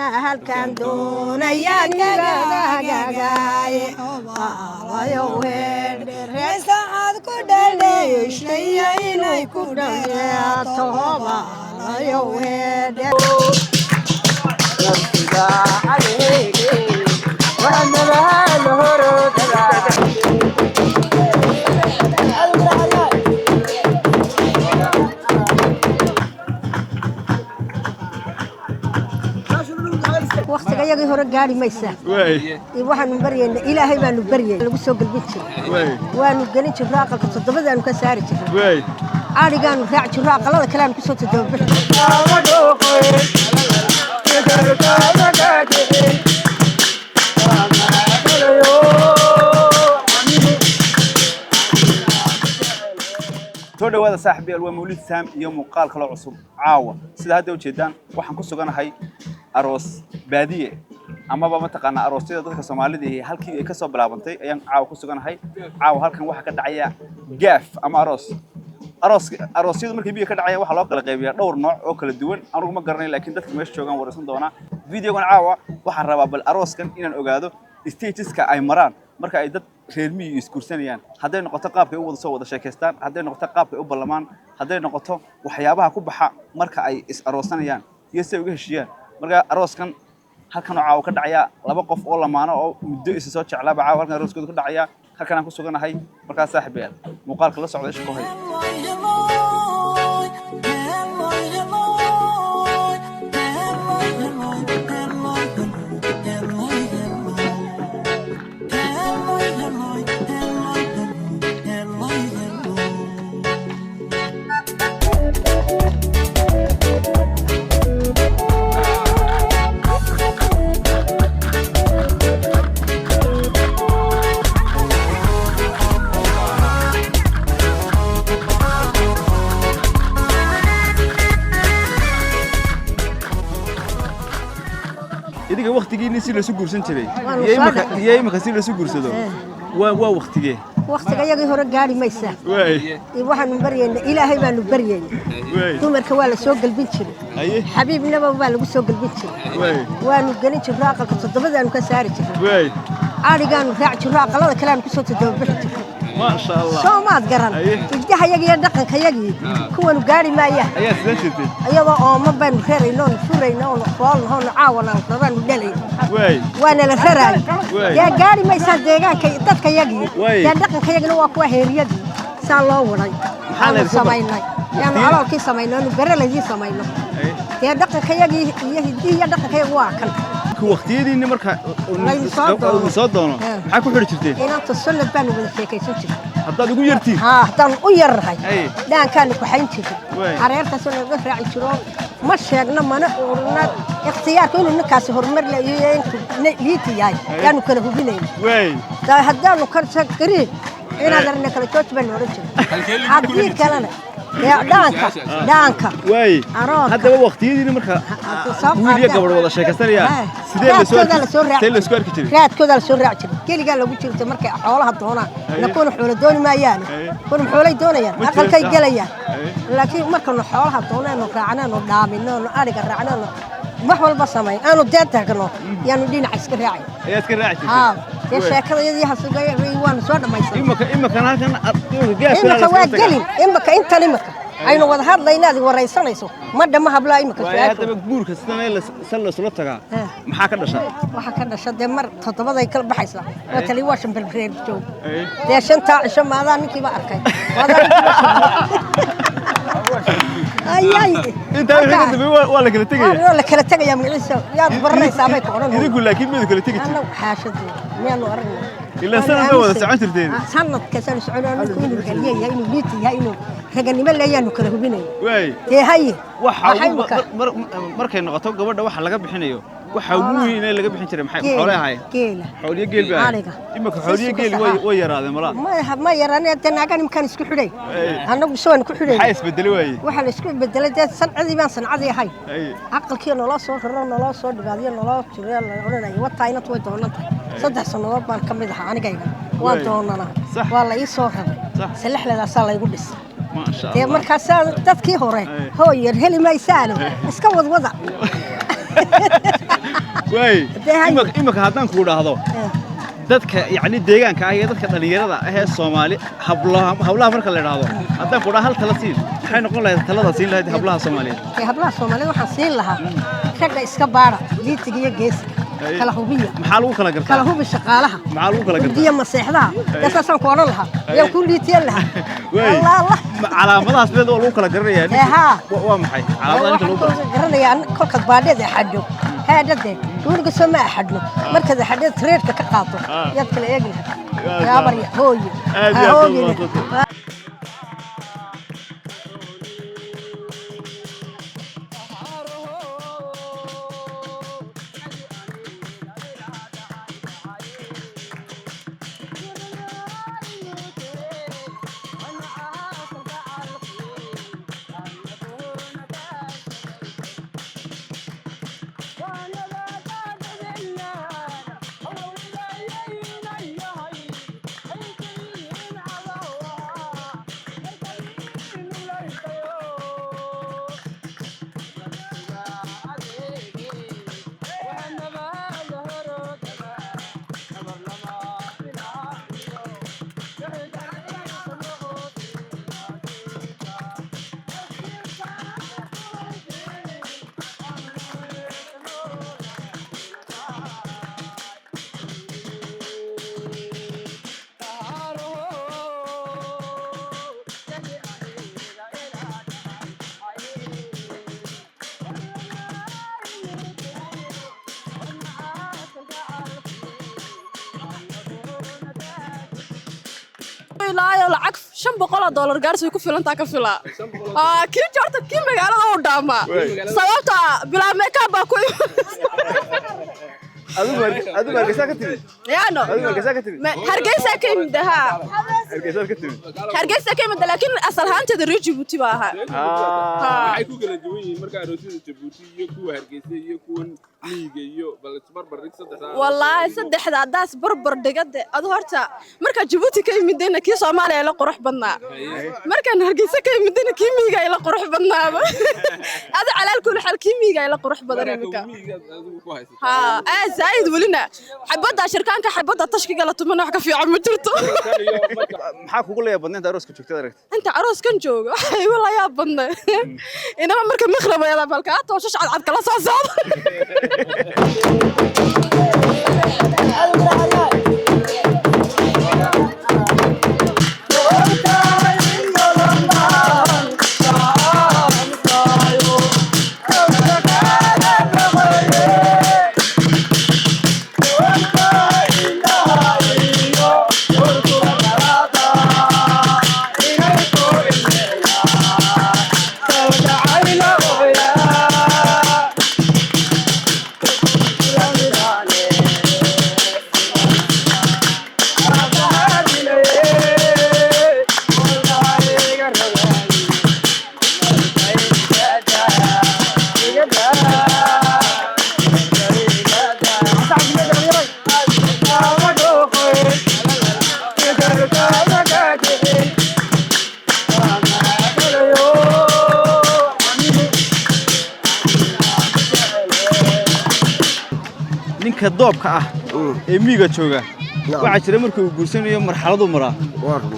Halkan doonayaan gagagagaaye reesacaad ku dhaleeshay inay ku dhaleeto hobaalayo hedhe. Waqtiga yagii hore gaari maysaa. Waxaanu baryayna Ilaahay baanu baryay, lagu soo gelbin jiray, waanu gelin jirro, aqalka toddobadaanu ka saari jirray, adhigaanu raaci jirro, aqalada kale aanu kusoo toddobabixi. Soo dhawaada saaxiibayaal, waa Mawlid Saam iyo muuqaal kaloo cusub. Caawa sida hadda ujeedaan waxaan ku suganahay aroos baadiye amaba mataqaanaa aroosyada dadka Soomaalida iyo halkii ay ka soo bilaabantay ayaan caawa ku suganahay. Caawa halkan waxaa ka dhacaya gaaf ama aroos. Aroos, aroosyadu markay biyo ka dhacayaan waxaa loo kala qaybiyaa dhowr nooc oo kala duwan. Anugu ma garanayo, laakiin dadka meesha joogaan waraysan doonaa. Videogan caawa waxaan rabaa bal arooskan inaan ogaado stageska ay maraan marka ay dad reer miyi isguursanayaan, hadday noqoto qaabkay u wada soo wada sheekaystaan, hadday noqoto qaabkay u ballamaan, hadday noqoto waxyaabaha ku baxa marka ay is aroosanayaan iyo si ay uga heshiiyaan. Marka arooskan halkan oo caawa ka dhacaya, laba qof oo lamaano oo muddo isa soo jeclaaba caawa halkan arooskooda ka dhacaya, halkan aan ku suganahay. Markaa saaxiibayaal, muuqaalka la socda, isha ku hay. Idiga waktigiinii si loosu guursan jiray Waanu iyo soo imika dhacay. Iyo imika si loosu guursado waa waktigee? Waqtiga yagii hore gaari maysaa. Waxaanu baryayna Ilaahay baanu baryayna. Dumarka waa la soo gelbin jiray. Xabiibnaba baa lagu soo gelbin jiray. Waanu gelin jirro, aqalka toddobadaanu ka saari jirray, adhigaanu raaci jirro, aqalada kale aanu kusoo toddobabixi jirray. Maasha Allah. Soo maad garan? Haye. Hiddaha iyo dhaqankayagii kuwanu gaari maayaan. Ayaa sidan jirtay. Iyadoo ooma baynu rarayno, oonu furayno, oonu foolnaho, oonu caawana rabaanu dhalayno. Waana la raraayo. Dee gaari maysaa deegaanka dadkayagii. Dee dhaqankayagina waa kuwa heeryadii saa loo waday. Maxaa Aanu la idinka samaynay yaanu caloolkii samayno, aanu berelaydii samayno. Dee dhaqankayagii iyo hiddihii iyo dhaqankayagu waa kan. Waqtiyadiinni marka Laynu soo doono. uu soo doono, maxaa ku xidhi jirteen? Inanta sunnad baanu wada sheekaysan jirnay. Haddaad ugu yartiin? Haa, haddaanu u yarnahay. Dhaankaanu kuxayn jirnay. Hareertaasoo naga raaci jiro, ma sheegno mana urna ikhtiyaarku inuu ninkaasi horumar leeyahay intuu liiti yahay yaanu kala hubinayna. Haddaanu ka gariin inaad arna kala jooji baanu odhan jirnay, haddii kalena dee dhaanka dhaanka Aroorka. Haddaba waqtiyadiinni marka soo wiil iyo qaadaan. gabadh wada sheekaysanayaan, sidee la soo Raadkoodaa la soo raaci sidee la isku arki jiray? Raadkoodaa la soo raaci jiray, keligaa lagu jirta markay xoolaha doonaan. Na kuwana xoolo dooni maayaan. Kuwana xoolay doonayaan. Ma aqalkay jirto. Gelayaan. Laakiin markanu xoolaha doonaanu raacnaanu dhaaminaanu adhiga raacnaanu wax walba samayn aanu dee tagno yaanu dhinaca iska raacay. Ayaa iska raaci jirtay. Haa, dee sheekada iyadii hasuga waanu soo dhammaysanay. Imika halkan imika gaafka Imika waa gelin, imika intan imika aynu wada hadlayna aad waraysanayso ma dhamma hablaa imika Waaye su-aashu. Haddaba guurka sidan san laysula tagaa, maxaa ka dhasha? Waxaa ka dhasha dee mar toddobaday kala baxaysaa, waa tali waa shan balreer joog. Dee shantaa cisho maadaa ninkiiba arkay. Maadaa ninkiiba ayay. Intaa wixii ka dambeeyey waa la kala tegaya. Waa la kala tegayaa, magaciisa yaad baranaysaa bay ku odhan. Idinku laakiin miyadu kala tegi jirtay? Annagu xaashadii miyaanu aragnay? Ilaa sanad baa wada socon jirteen. Sanadkaasaan socon, ninku inuu haliye yahay, inuu liiti yahay, inuu raganimo leeyaanu kala hubinay. Dee haye. Waxa Maxay ugu imika? Markay noqoto gabadha waxa laga bixinayo, waxa ugu weyn ee laga bixin jiray maxay xoolaha ahaayeen? Geela. Xooliyo geel baa ahayd. Ariga. Imika xooliyo Si geel suka way saxa. Way yaraadeen malaa. Ma yaraanee, dee naagan imkaan isku xidhay. Annagu se waanu ku xidhay. Maxaa isbedelay waaye? Waxaa la isku bedelay dee sancadii baan sancadii ahay. Aqalkii naloo soo raro, naloo soo dhibaadiyo, naloo jiro, la odhanayo wataa inantu way doonan tahay. 3 sannadood baan ka mid ahaa anigayga waa doonanaa. Waa la ii soo raray. Salexledaasaa laygu dhisay. Maasha Dee Allah. Markaasaa dadkii hore hooyar heli maysaane iska wadwada. Waay. Dee hay. Imika haddaan kuu dhahdo, dadka yacni deegaanka ah iyo dadka dhallinyarada ah ee Soomaali, hablaha, hablaha marka la idhaahdo, haddaan ku dhaha hal tala siin, maxay noqon lahayd talada siin lahayd hablaha Soomaaliyeed? Dee hablaha Soomaalida waxaan siin lahaa, ragga iska baara, liitiga iyo geesiga kala hubiya. Maxaa lagu kala Kala gartaa? hubi shaqaalaha. Maxaa lagu kala gartaa? Hurdiya maseexdaha, dee saasaan ku odhan lahaa, yaan ku liitiyan lahaa. Waay. Allah Allah. Calaamadahaas mid waa lagu kala garanayaa Ee, haa. Waa maxay calaamadaha ninka lagu Waxaan kala ku garanayaa kolkaad baadheed axadho, haadhade guriga soo ma axadhno, markaad axadheed tareerka ka qaato, yaad kala eegi lahaa. Yaabar hooyo. Aad iyo aad. Hooyine. Mahadsantahay. Ilaayo lacag $500 gaarsi ku filantaa ka filaa. Kii joorta kii magaalada u dhaamaa, sababta bilaa makeup baa ku Adigu Hargeysa ka timid? Yaano. Adigu Hargeysa ka timid? Hargeysa ka yimid, haa. Hargeysaad ka timid? Hargeysa ka yimid, laakiin asal ahaanteeda reer Jabuuti baa ahaa. Maxay ku kala duwan yihiin marka aroosyada Jabuuti iyo kuwa Hargeysa iyo kuwan miyiga, iyo bal isbarbar dhig saddexdaa? Wallaahi saddexda haddaas barbar dhigade, adu horta markaa Jabuuti ka yimidayna kii Soomaaliya ila qurux badnaa, markaan Hargeysa ka yimidayna kii miyiga ila qurux badnaaba. Adu calaal kul xal kii miyiga ila qurux badan imika. Miyigaad adigu ku haysataa? Haa, aad zaa'id. Welina xabadda shirkaanka, xabadda tashkiga la tumana wax ka fiican ma jirto. Maxaa kugu leeyahay badnaynta arooska joogtada aragta? Inta arooskan jooga waxay igu la yaab badnay inama marka maqrabayada balkaa tooshash cadcad kala soo socdo. Ninka doobka ah ee miyiga jooga waxaa jira marka uu guursanayo marxaladuu maraa,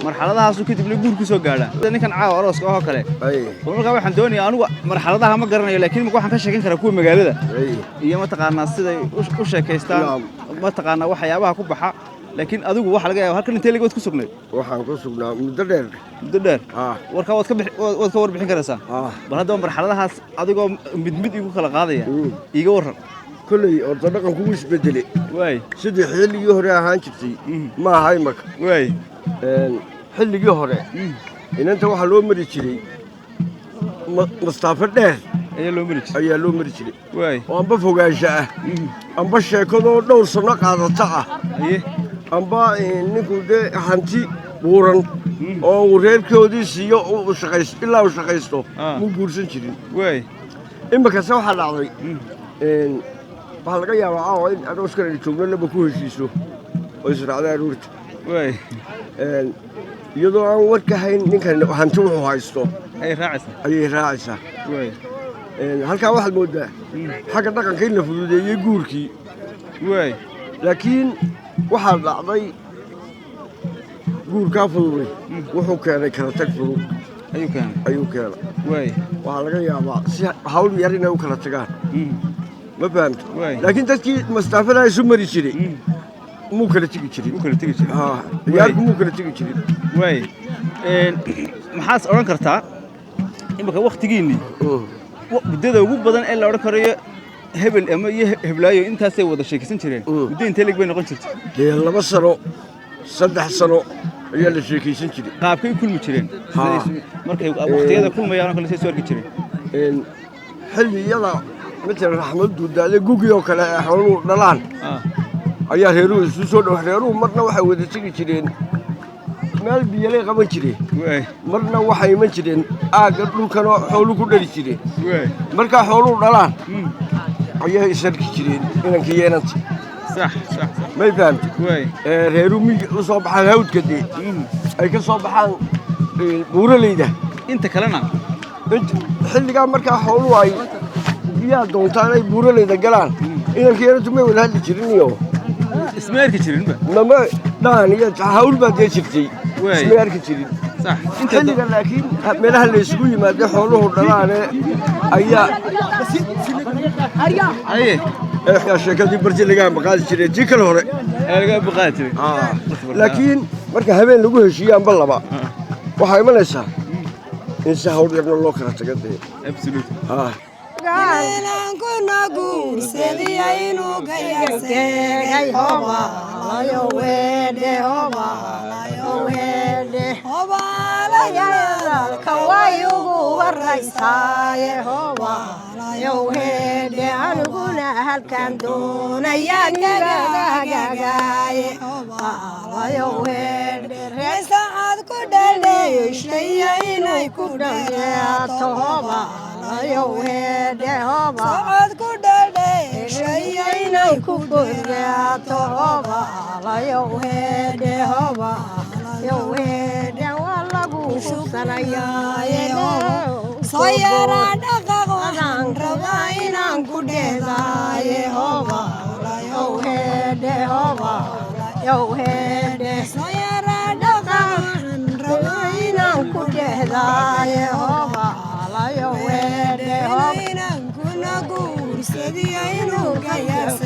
marxaladahaasu kadibna guur ku soo gaadhaa. Ninkan caawa arooska oo kale, bal markaa waxaan doonayaa, anigu marxaladaha ma garanayo, laakiin imika waxaan ka sheekan karaa kuwa magaalada iyo mataqaanaa siday u sheekaystaan, mataqaanaa waxyaabaha ku baxa. Laakiin adigu waxaa laga yaaba halkan intee ligood ku sugnayd? Waxaan ku sugnaa muddo dheer. Muddo dheer. Ah. Warkaa waad ka warbixin karaysaa. Ah. Bal haddaba marxaladahaas adigoo mid mid igu kala qaadaya iiga warran. Kolley horta dhaqanku wuu isbedele. Waay. Sidii xilligii hore ahaan jirtay ma aha imaka. Waay. Xilligii hore inanta waxaa loo mari jiray mastaafo dheer. Ayaa loo mari jiray. Ayaa loo mari jiray. Waay. Oo amba fogaansho ah, amba sheekadoo dhowr sanno qaadata ah, Haye. amba ninku dee hanti buuran oo uu reerkoodii siiyo uu shaqaysto ilaa uu shaqaysto muu guursan jirin. Waay. Iminkase waxaa dhacday, waxaa laga yaabaa caawa in arooskan aynu joogno laba ku heshiiso oo israacda aroorta. Waay. Iyadoo aan war ka hayn ninkan hanti wuxuu haysto ayay raacaysaa. Ayay raacaysaa. Waay. Halkaa waxaad moodaa xagga dhaqanka in la fududeeyey guurkii. Waay. Laakiin waxaa dhacday guurkaa fududay wuxuu keenay kala tag fudud. Ayuu keenay. Ayuu keenay. Waay. Waxaa laga yaabaa si hawl yar inay u kala tagaan. Ma fahamta? Waay. Laakiin dadkii mastaafadaa isu mari jiray muu kala tegi jirin. Muu kala tegi jirin. Haa, ciyaarku muu kala tegi jirin. Waay. Maxaas odhan kartaa imika waktigiinnii muddada ugu badan ee la odhan karayo hebel ama iyo heblaayo intaasay wada sheekaysan jireen, muddo intee leg bay noqon jirtay? Dee 2 sano, 3 sano ayaa la sheekaysan jiray. Qaabkay u kulmi jireen? Haa. Markay waqtiyada kulmayaan oo kale say soo arki jireen? Xilliyada matalan raxmad duudaale gugi oo kale ee xooluhu dhalaan ayaa reeruhu isu soo dhow. Reeruhu marna waxay wada tegi jireen meel biyalay qaban jireen, marna waxay iman jireen aagga dhulkanoo xooluhu ku dhali jireen. Markaa xooluhu dhalaan ayay isarki jireen inanka iyo inanta. sax sax sax May fahamtay? Waay. Ee reeruhu miyiga u soo baxaan, hawdka dee ay ka soo baxaan, buuraleyda. Inta kalena? Xilligaa markaa xooluhu ay biyaha doontaan ay buuraleyda galaan, inanka iyo inantu may wada hadli jirin iyo Isma arki jirinba? Mama dhaan iyo hawl baa dee jirtay. Ismay arki jirin Inta xilliga. Laakiin meelaha la isugu yimaado xooluhu dhalaane ayaa Haye. Ee sheekadii barti laga maqaadi jiray tii kale hore. Ee laga baqaadi jiray. Laakiin marka habeen lagu heshiiyo amba laba, waxaa imanaysaa in si hawl yarna loo kala tago dee. Absolutely. Ah. Inankuna guursadiya inuu gayarseegay hobaalayo weedhe, hobaalayo weedhe, hobaalayadalka way ugu waraysaaye, hobaalayo weedhe, aniguna halkan doonayaan kagagagaaye, hobaalayo weedhe, reesacad ku dhaleeshaya inay ku dhaleeto, hobaalayo weedhe, socod ku dhaleeshaya inay ku dhaleeto, hobaalayo weedhe, hobaalayo weedhe, waa lagu hubsanayaaye, soo yaraa dhaqaq waxaan rabaa inaan ku dheedaaye, hobaalayo weedhe, hobaalayo weedhe, soo yaraa dhaqaq waxaan rabaa inaan ku dheedaaye, hobaalayo weedhe, inankuna guursadiya inuu ka yarse.